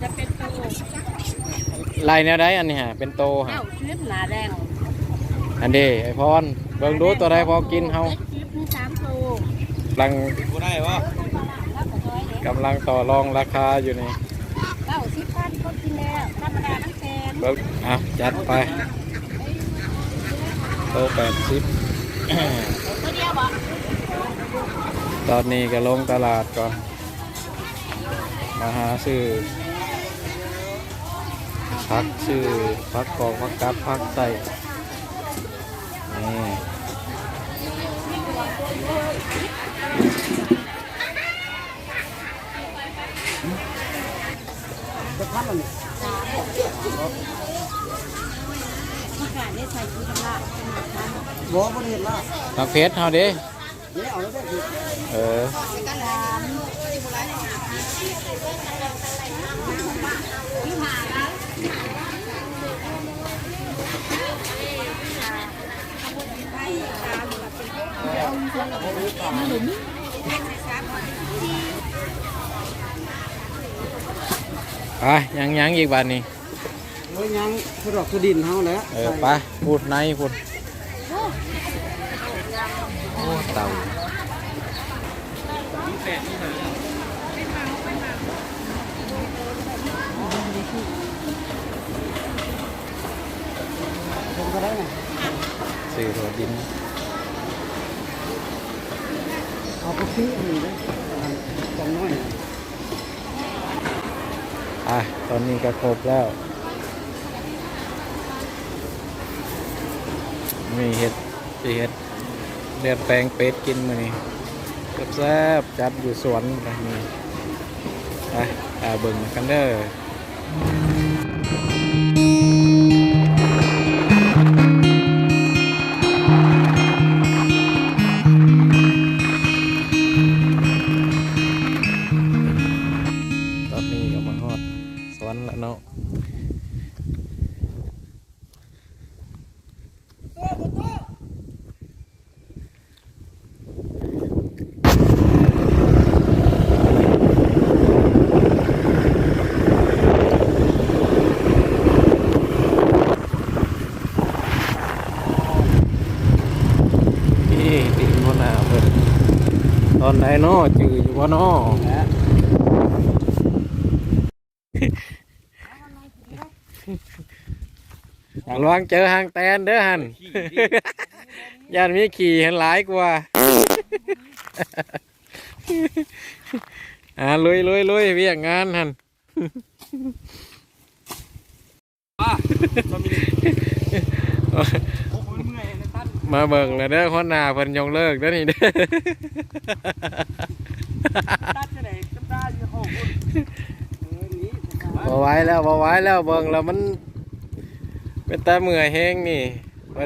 ຈະເປັນໂຕ ໄລ່ແນວໃດອັນນີ້ຫະ ເປັນໂຕຫະ? ເກົ້າສິບ ໜ້າແດງ ອັນເດ ໄອ້ພອນ ເບິ່ງດູໂຕໃດພໍກິນເຮົາ. ເຈັດສິບ ມີສາມໂຕ ກຳລັງ ບໍ່ໄດ້ບໍ່? ກຳລັງຕໍ່ລອງລາຄາຢູ່ນີ້. ເກົ້າສິບພັນ ຄົນກິນແລ້ວ ທຳມະດາມັນແພງ. ເບິ່ງ ອ່ະ ຈັດໄປ ໂຕແປດສິບ. ຕອນນີ້ກໍລົງຕະຫຼາດກ່ອນ ມາຫາຊື້ຜັກ ຊື້ຜັກກອກ ຜັກກັດ ຜັກໄສ້ ນີ້. ບໍ່ ບໍ່ໄດ້ເຮັດລາບ ໝາກເຜັດເຮົາເດ້. ເອີ ໄປ ຍັງ ຍັງອີກບາດນີ້. ໂອ້ຍ ຍັງສະດອກສະດິນເຮົາແຫຼະ. ເອີ ໄປ ພຸ້ນໃນພຸ້ນ. ໂອ້ ເຕົາ ເພິ່ນກໍໄດ້ນະ ຊື້ຖົ່ວດິນ ເອົາໄປຊື້ອັນນີ້ເດີ ອັນກອງນ້ອຍ. ອ່ະ ຕອນນີ້ກໍຄົບແລ້ວ ນີ້ເຮັດ ຊິເຮັດເລືອດແປງເປັດກິນມື້ນີ້ ແຊບໆ ຈັດຢູ່ສວນມື້ນີ້. ໄປ ຖ້າເບິ່ງນຳກັນເດີ. ຕອນນີ້ກໍມາຮອດສວນລະເນາະ. ນີ້ຕິງຫົວໜ້າເພິ່ນ ຕອນໃດນໍ ຈື່ຢູ່ບໍ່ນໍ? ລະວັງເຈີຫາງແຕນເດີຫັ້ນ ຢ້ານມີຂີ້ຫັ້ນຫຼາຍກວ່າ. ອ່າ ລຸຍໆໆ ວຽກງານຫັ້ນ. ມາເບິ່ງແລ້ວເດີ ຫົວໜ້າເພິ່ນຍົກເລີກເດີນີ້ເດີ. ບໍ່ໄຫວແລ້ວ ບໍ່ໄຫວແລ້ວ ເບິ່ງແລ້ວມັນເປັນຕາເມື່ອຍແຮງນີ້. ເ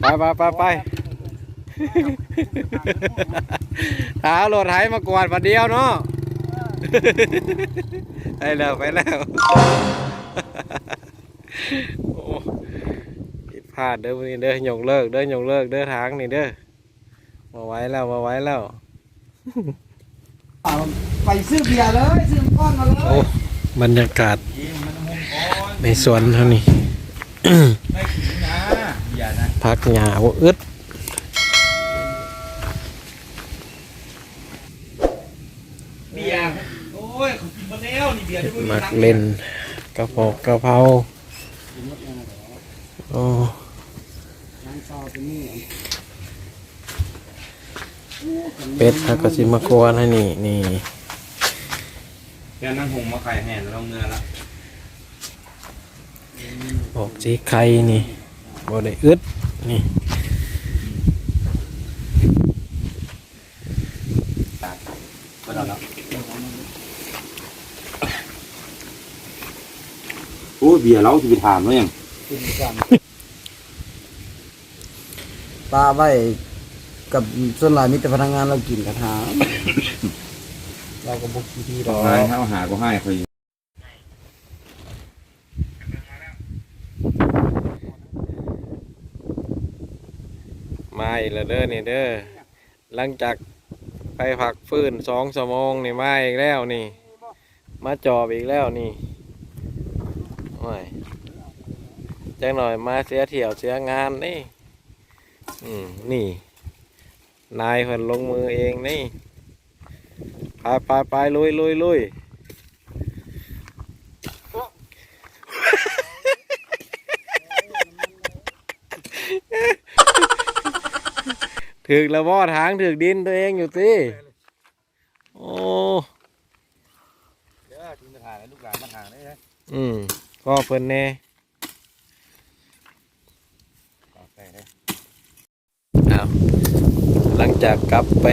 ອີ ໄປໆໆໆ ຖ້າເອົາລົດໄຖມາກວາດບາດດຽວເນາະ. ໄປແລ້ວ ໄປແລ້ວ. ໂອ້ ຜິດພາດເດີມື້ນີ້ເດີ ຍົກເລີກເດີ ຍົກເລີກເດີ ທາງນີ້ເດີ. ບໍ່ໄຫວແລ້ວ ບໍ່ໄຫວແລ້ວ. ໄປຊື້ເບຍເລີຍ ຊື້ກ້ອນມາເລີຍ. ໂອ້ ບັນຍາກາດໃນສວນເຮົານີ້ ຜັກຫຍ້າບໍ່ອຶດ. ເບຍ ໂອ້ຍ ເຂົາກິນໝົດແລ້ວນີ້ ເບຍ ເຮັດໝາກເລັ່ນ ກະເພາະກະເພົາ. ໂອ້ ເປັດເຮົາກໍຊິມາກວນໃຫ້ນີ້ ນີ້ ແລ້ວນາງຫົງມາໄຂ່ແຫ່ແລ້ວເມືອລະ ອອກສີໄຂ່ນີ້ ບໍ່ໄດ້ອຶດນີ້. ໂອ້ຍ ເບຍເຮົາຊິໄປຖາມແລ້ວຫຍັງ ປະໄວ້ກັບ ສ່ວນຫຼາຍມີແຕ່ພະນັກງານລາວກິນກະຖາມ ລາວກໍບໍ່ຂີ້ຖີ່ດອກ. ເຮົາຫາກໍໃຫ້ຂ້ອຍ. ມາອີກແລ້ວເດີນີ້ເດີ ຫຼັງຈາກ ໄປພັກຟື້ນສອງຊົ່ວໂມງນີ້ ມາອີກແລ້ວນີ້ ມາຈອບອີກແລ້ວນີ້. ໂອ້ຍ ຈັກໜ່ອຍມາເສຍຖ້ຽວເສຍງານນີ້. ອືມ ນີ້ ນາຍເພິ່ນລົງມືເອງນີ້. ໄປ ໄປ ໄປ ລຸຍ ລຸຍ ລຸຍ. ຖືກແລ້ວບໍ່? ທາງຖືກດິນຕົວເອງຢູ່ຕິ. ໂອ້ ເດີ ກິນໄປທາງໃຫ້ລູກຫຼານມາທາງເດີ. ອືມ ພໍເພິ່ນແດ່. ເອົາ ຫຼັງຈາກກັບໄປ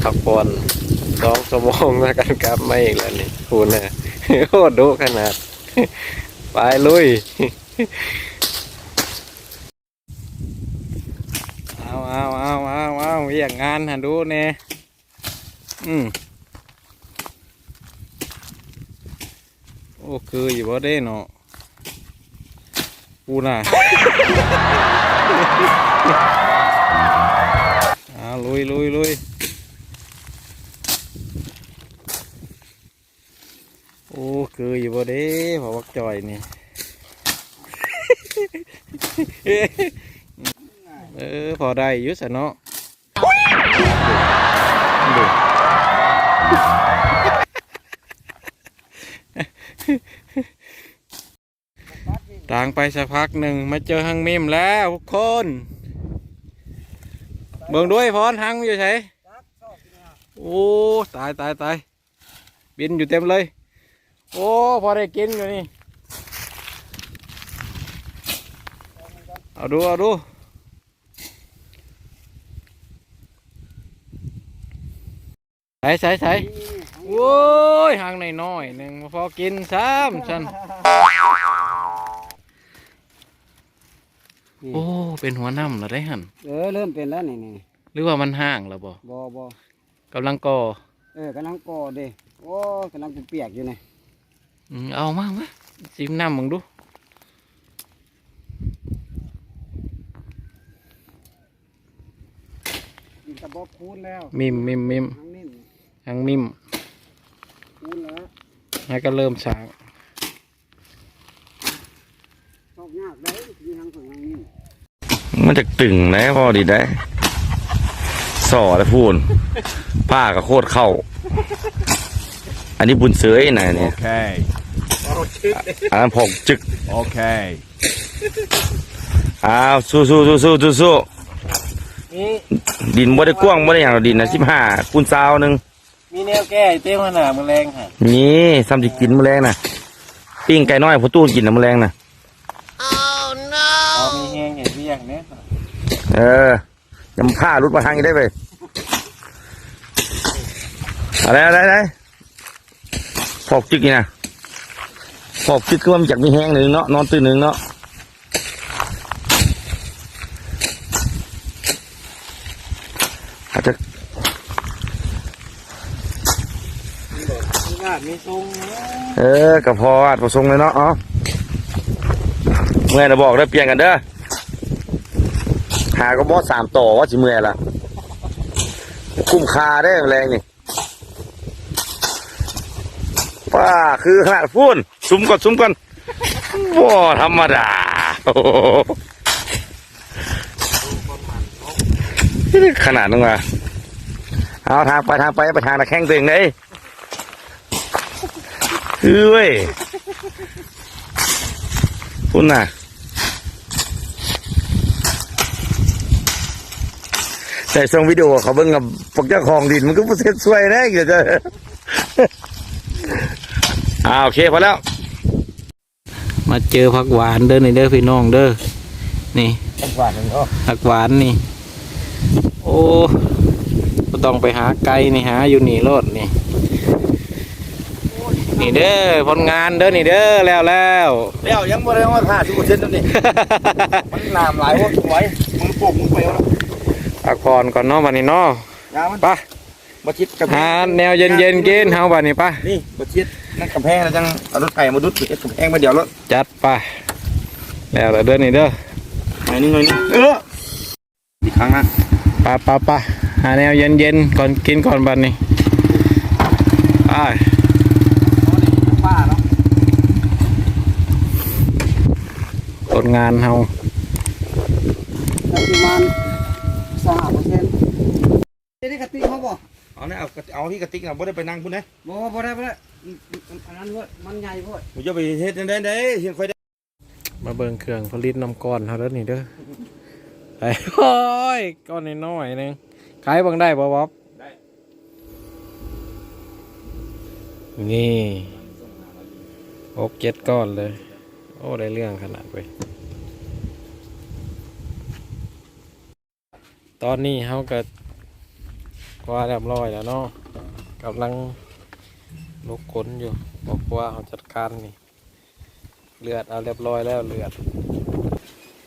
ພັກຜ່ອນສອງຊົ່ວໂມງ ພາກັນກັບມາອີກແລ້ວນີ້. ພຸ້ນນະ ໂອ້ ດຸຂະໜາດ. ໄປ ລຸຍ. ເອົາ ເອົາ ເອົາ ເອົາ ເອົາ ວຽກງານຫັ້ນດຸແດ່. ອືມ ໂອ້ ຄືຢູ່ບໍ່ເດ້ເນາະ ປູນະ. ເອົາ ລຸຍ ລຸຍ ລຸຍ. ໂອ້ ຄືຢູ່ບໍ່ເດ້ ພໍ່ບັກຈ່ອຍນີ້. ເອີ ພໍໄດ້ຢູ່ຊະເນາະ. ທາງໄປສັກພັກໜຶ່ງ ມາເຈີຮັງມິມແລ້ວທຸກຄົນ. ເບິ່ງດ້ວຍພອນ ຮັງຢູ່ໃສ? ໂອ້ ຕາຍ ຕາຍ ຕາຍ. ບິນຢູ່ເຕັມເລີຍ. ໂອ້ ພໍໄດ້ກິນຢູ່ນີ້. ເອົາດູ ເອົາດູ. ໃສ ໃສ ໃສ? ໂອ້ຍ ຮັງນ້ອຍໆໜຶ່ງ ພໍກິນຊ້ຳຊັ້ນ. ໂອ້ ເປັນຫົວນ້ຳແລ້ວໄດຫັ້ນ. ເອີ ເລີ່ມເປັນແລ້ວນີ້ ນີ້. ຫຼືວ່າມັນຮ້າງແລ້ວບໍ່? ບໍ່ ບໍ່. ກຳລັງກໍ່. ເອີ ກຳລັງກໍ່ເດ້. ໂອ້ ກຳລັງປຽກຢູ່ນີ້. ອືມ ເອົາມາ ມາ ຊີມນ້ຳເບິ່ງດູ. ດິນຕະບອກຄູນແລ້ວ. ມິມ ມິມ ມິມ. ຮັງມິມ ຮັງມິມ ຄູນແລ້ວ. ແລ້ວກໍເລີ່ມສ້າງ. ຊອກຍາກໄດ໋ ມີທັງເພິ່ນທັງນີ້. ມັນຈັກຕຶງໄດ໋ ພໍດີໄດ໋ ສໍ້ແລ້ວພຸ້ນ ຜ້າກໍໂຄດເຂົ້າ. ອັນນີ້ບຸນເສີຍນະນີ້. ໂອເຄ ອັນນັ້ນພອກຈຶກ. ໂອເຄ ອ້າວ ສູ້ໆໆໆ ນີ້ ດິນບໍ່ໄດ້ກວ້າງ ບໍ່ໄດ້ຫຍັງດອກ ດິນນະ ສິບຫ້າຄູນຊາວໜຶ່ງ. ມີແນວແກ້ເຕັມຫັ້ນນະ ມື້ແລງຫັ້ນ. ນີ້ ສ່ຳຊິກິນມື້ແລງນະ ປີ້ງໄກ່ນ້ອຍພໍ່ຕູ້ກິນນະ ມື້ແລງນະ. ພໍມີແຮງເຮັດວຽກແດ່. ເອີ ຢ່າມາພາຫຼຸດມາທາງນີ້ໄດ້ເວີຍ. ເອົາໄດ້ ເອົາໄດ້ ໄດ້. ພອກຈຶກນີ້ນະ ພອກຈຶກ ຄືວ່າມັນຢາກມີແຮງໜຶ່ງເນາະ ນອນຕື່ນໜຶ່ງເນາະ. ອາດຈະ ມີອາດມີຊົງເນາະ. ເອີ ກໍພໍອາດພໍຊົງເລີຍເນາະ. ເອົາ ເມື່ອຍນະ ບອກເດີ ປ່ຽນກັນເດີ. ຫາກໍບໍ່ສາມຕໍ່ວ່າຊິເມື່ອຍລະ ຄຸ້ມຄ່າເດ້ແລງນີ້. ປ້າ ຄືຂະໜາດພຸ້ນ ຊຸມກ່ອນ ຊຸມກ່ອນ ບໍ່ທຳມະດາ ໂອ້ໂຫ ຂະໜາດນັ້ນວ່າ. ເອົາ ທາງໄປ ທາງໄປ ໄປທາງນະແຂ້ງຕົວເອງເດ້. ຄືເວີຍ ພຸ້ນນະ. ໃສ່ຊ່ອງວິດີໂອເຂົາເບິ່ງກັບພວກເຈົ້າຂອງດິນ ມັນຄືບໍ່ເຮັດຊ່ວຍແດ່. ອ່າ ໂອເຄ ພໍແລ້ວ. ມາເຈີຜັກຫວານເດີນີ້ເດີພີ່ນ້ອງເດີ. ນີ້ ຜັກຫວານເນາະ ຜັກຫວານນີ້. ໂອ້ ບໍ່ຕ້ອງໄປຫາໄກນີ້ ຫາຢູ່ນີ້ໂລດນີ້. ນີ້ເດີ ຜົນງານເດີນີ້ເດີ ແລ້ວ ແລ້ວ ແລ້ວ ຍັງບໍ່ໄດ້ຮອດຫ້າສິບເປີເຊັນນຳນີ້. ມັນໜາມຫຼາຍ ໂອ້ຍ ສວຍ ມຶງໂປ່ງ ມຶງໄປເອົາລະ. ພັກຜ່ອນກ່ອນເນາະ ບັດນີ້ເນາະ. ໄປ ບໍ່ຊິດກັບ ຫາແນວເຢັນໆກິນເຮົາບັດນີ້ ໄປ. ນີ້ ບໍ່ຊິດ ນັ້ນກຳແພງ ແລ້ວຈັ່ງເອົາລົດໄຖມາດຸດ ເຮັດກຳແພງບາດດຽວໂລດ. ຈັດໄປ ແລ້ວລະເດີນີ້ເດີ ໜ້ອຍໜຶ່ງ ໜ້ອຍໜຶ່ງ ເອີ. ອີກຄັ້ງນະ ໄປ ໄປ ໄປ. ຫາແນວເຢັນໆກ່ອນ ກິນກ່ອນບັດນີ້. ໄປ ຄົນງານເຮົາ ປະມານຊາວຫ້າເປີເຊັນ. ເດ ກະຕິກເຮົາບໍ່? ເອົາແນະ ເອົາ ເອົາທີ່ກະຕິກນະ ບໍ່ໄດ້ໄປນັ່ງພຸ້ນເດ້. ບໍ່ ບໍ່ໄດ້ ບໍ່ໄດ້ ອັນນັ້ນໂພດ ມັນໃຫຍ່ໂພດ. ບໍ່ຈະໄປເຮັດຈັ່ງໃດເດ້ ເຮັດຂ້ອຍໄດ້. ມາເບິ່ງເຄື່ອງຜະລິດນ້ຳກ້ອນເຮົາເດີນີ້ເດີ. ໂອ້ຍ ກ້ອນນ້ອຍໆໜຶ່ງ ຂາຍເບິ່ງໄດ້ບໍ່ບອບ? ໄດ້ ນີ້ ຫົກເຈັດກ້ອນເລີຍ. ໂອ້ ໄດ້ເລື່ອງຂະໜາດເວີຍ. ຕອນນີ້ເຮົາກະກວາດຮຽບຮ້ອຍແລ້ວເນາະ ກຳລັງລຸກຂົນຢູ່. ພໍ່ຄົວເຮົາຈັດການນີ້ ເລືອດເອົາຮຽບຮ້ອຍແລ້ວ ເລືອດ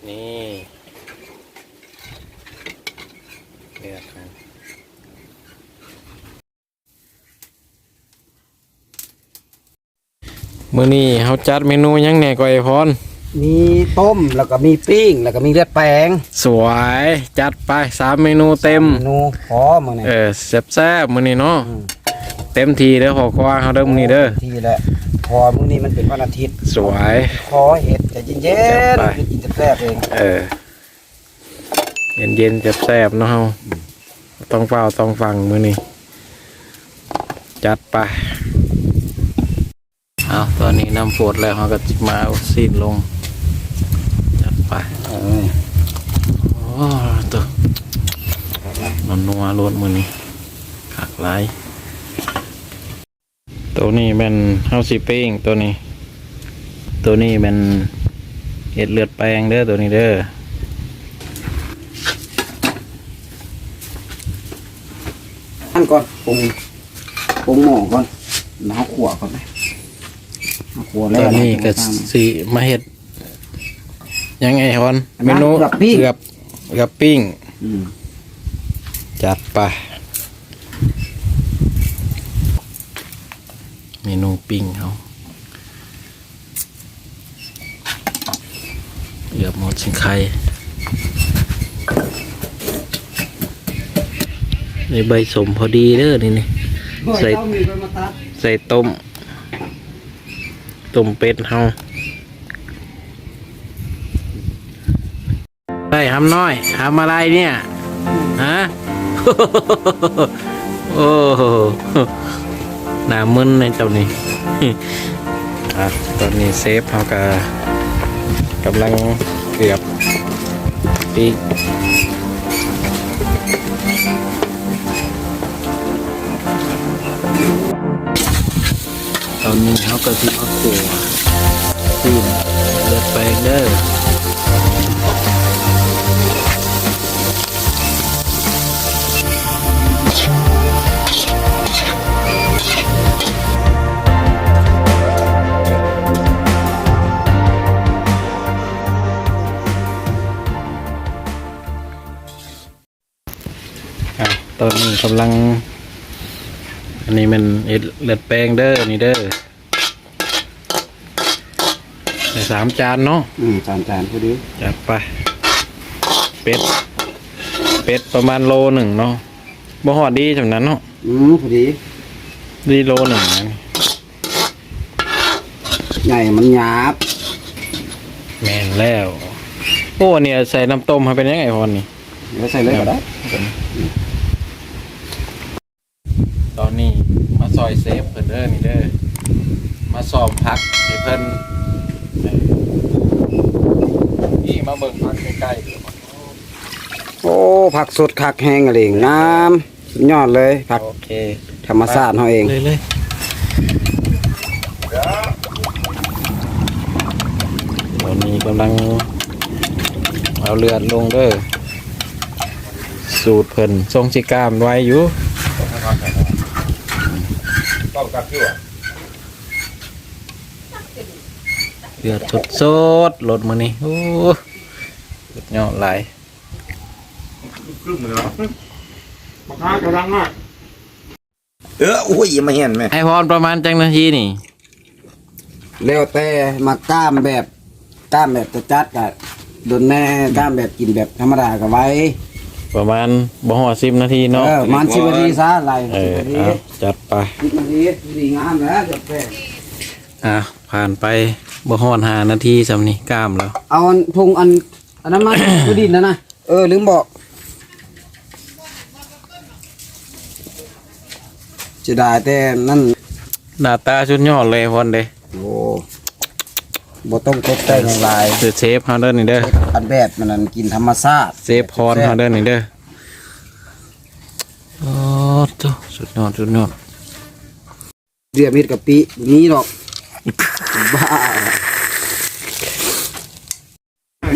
ນີ້ ເລືອດ. ມື້ນີ້ເຮົາຈັດເມນູຫຍັງແດ່ກໍ ອ້າຍພອນ? ມີຕົ້ມ ແລ້ວກໍມີປີ້ງ ແລ້ວກໍມີເລືອດແປງ. ສວຍ ຈັດໄປສາມເມນູເຕັມ. ສາມເມນູພໍມື້ນີ້. ເອີ ແຊບໆມື້ນີ້ເນາະ. ອືມ ເຕັມທີ່ເດີພໍ່ຄົວເຮົາເດີມື້ນີ້ເດີ. ເຕັມທີ່ແຫຼະ ເພາະວ່າມື້ນີ້ມັນເປັນວັນອາທິດ. ສວຍ ຂໍເຮັດໃຈເຢັນໆ ກິນແຊບໆເອງ. ເອີ ເຢັນໆແຊບໆເນາະເຮົາ. ອືມ ຕ້ອງຟ້າວຕ້ອງຟັງມື້ນີ້. ຈັດໄປ. ເອົາ ຕອນນີ້ນ້ຳຟົດແລ້ວ ເຮົາກໍຊິມາເອົາຊີ້ນລົງ. ຈັດໄປ. ເອີ ໂອ້ ໂຕ ນົວໆໂລດມື້ນີ້ ຄັກຫຼາຍ. ໂຕນີ້ແມ່ນເຮົາຊິປີ້ງ ໂຕນີ້ ໂຕນີ້ແມ່ນເຮັດເລືອດແປງເດີ ໂຕນີ້ເດີ. ອັນກ່ອນ ປົງ ປົງໝໍ້ກ່ອນ ແລ້ວເຮົາຂົ້ວກ່ອນເດີ. ເຮົາຂົ້ວແລ້ວ ຕອນນີ້ກໍຊິມາເຮັດຫຍັງ ອ້າຍພອນ? ເມນູເກືອບປີ້ງ ເກືອບ ເກືອບປີ້ງ. ອືມ ຈັດໄປ. ເມນູປີ້ງເຮົາ ເກືອບໝົດຊິງໄຄ. ນີ້ໃບສົ້ມພໍດີເດີນີ້ ນີ້ ໃສ່ ໃສ່ຕົ້ມ ຕົ້ມເປັດເຮົາ. ເຮີ້ຍ ຫຳນ້ອຍ ຫຳອະໄລເນຍ ຮະ? ໂອ້ໂຫ ໜ້າມຶນເລີຍເຈົ້ານີ້. ອ່ະ ຕອນນີ້ເຊຟເຮົາກະກຳລັງເກືອບປີ້ງ. ຕອນນີ້ເຮົາກໍຊິມາຂົ້ວຊີ້ນເລືອດແປງເດີ. ອ່ະ ຕອນນີ້ກຳລັງ ອັນນີ້ແມ່ນເຮັດເລືອດແປງເດີ ນີ້ເດີ. ໄດ້ສາມຈານເນາະ. ອືມ ສາມຈານພໍດີ. ຈັດໄປ. ເປັດ ເປັດປະມານໂລໜຶ່ງເນາະ ບໍ່ຮອດດີສ່ຳນັ້ນເນາະ. ອືມ ພໍດີ ດີໂລໜຶ່ງ. ໃຫຍ່ມັນຫຍາບ. ແມ່ນແລ້ວ. ໂອ້ ອັນນີ້ໃສ່ນ້ຳຕົ້ມໃຫ້ເປັນຫຍັງ ອ້າຍພອນນີ້? ເອີ ໃສ່ເລີຍກໍໄດ້. ຕອນນີ້ມາຊ່ອຍເຊຟເພິ່ນເດີ ນີ້ເດີ ມາຊອມຜັກໃຫ້ເພິ່ນ. ນີ້ມາເບິ່ງຜັກໃກ້ໆເດີ. ໂອ້ ຜັກສົດຄັກແຮງອີ່ຫຼີ ງາມ ສຸດຍອດເລີຍ ຜັກ ໂອເຄ ທຳມະຊາດເຮົາເອງ. ເລີຍ ເລີຍ. ຕອນນີ້ກຳລັງເອົາເລືອດລົງເດີ. ສູດເພິ່ນຊົງຊິກ້າມໄວຢູ່. ເລືອດສົດໆ ໂລດມື້ນີ້. ໂອ້ ສຸດຍອດຫຼາຍ. ເອີ ໂອ້ຍ ມາເຫັນແມ່. ອ້າຍພອນ ປະມານຈັກນາທີນີ້? ແລ້ວແຕ່ ມັກກ້າມແບບ ກ້າມແບບຈັດໆກະດົນແດ່ ກ້າມແບບກິນແບບທຳມະດາກະໄວ. ປະມານບໍ່ຮອດສິບນາທີເນາະ ເອີ ປະມານສິບນາທີຊະ ໄລ່ ເອີ ສິບນາທີ ເອົາ ຈັດໄປ ສິບນາທີ ດີງາມແລ້ວ ຈະແປ ອ່ະ ຜ່ານໄປບໍ່ຮອດຫ້ານາທີ ສ່ຳນີ້ກ້າມແລ້ວ ເອົາອັນ ຖົງອັນ ອັນນັ້ນມາ ໂຕດິນນັ້ນນະ ເອີ ລືມບອກ ເສຍດາຍແຕ່ນັ້ນ ໜ້າຕາສຸດຍອດເລີຍພອນເດ້ ໂອ້ ບໍ່ຕ້ອງຕົກແຕ່ງຫຍັງຫຼາຍ ເຊຟເຮົາເດີນີ້ເດີ ອັນແບບມັນນັ້ນກິນທຳມະຊາດ ເຊຟພອນເຮົາເດີນີ້ເດີ ໂອ້ໂຕ ສຸດຍອດ ສຸດຍອດ ດຽມເຮັດກະປິບໍ່ມີດອກ ບ້າ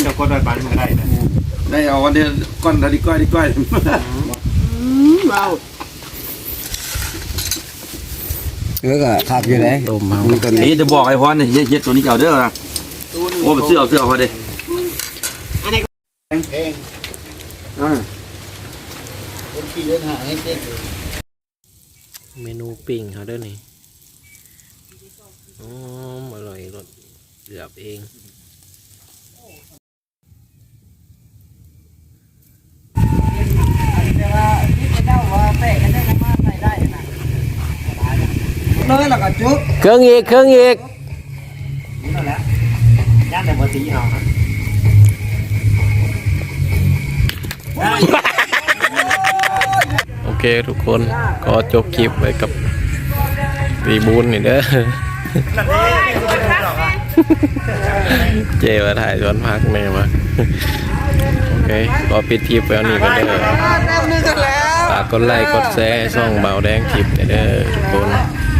ເຈົ້າກໍໄດ້ປານມັນກໍໄດ້ນະ ໄດ້ເອົາອັນເດີ ກ່ອນລະດີກວ່າ ດີກວ່າ ອືມ ເວົ້າ ເອີ ກໍຄັກຢູ່ເດ້ ຕົ້ມເຮົາ ມີຕົວນີ້ ເຮັດ ຈະບອກໄອ້ພອນນີ້ ເຮັດ ເຮັດຕົວນີ້ເຈົ້າເດີ ໂອ້ ໄປຊື້ເອົາ ຊື້ເອົາເຂົາເດ້ ອັນນີ້ ເອີ ຄົນຂີ່ລົດຫາໃຫ້ເຕັ້ນ ເມນູປີ້ງເຮົາເດີນີ້ ຫອມອະລ່ອຍລົດເກືອບເອງ ເຄີງອີກ ເຄີງອີກ. ໂອເຄທຸກຄົນ ຂໍຈົບຄລິບໄວ້ກັບຕີບູນນີ້ເດີ ເຈ້ວ່າຖ່າຍສວນຜັກແມ່ວ່າ ໂອເຄ ຂໍປິດຄລິບໄວ້ເທົ່ານີ້ກ່ອນເດີ ຝາກກົດໄລກົດແຊໃຫ້ຊ່ອງບ່າວແດງທິບແດ່ເດີທຸກຄົນ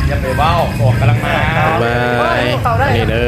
ຢ່າໄປເວົ້າ ອອກກຳລັງມາ ບາຍບາຍ ອັນນີ້ເດີ.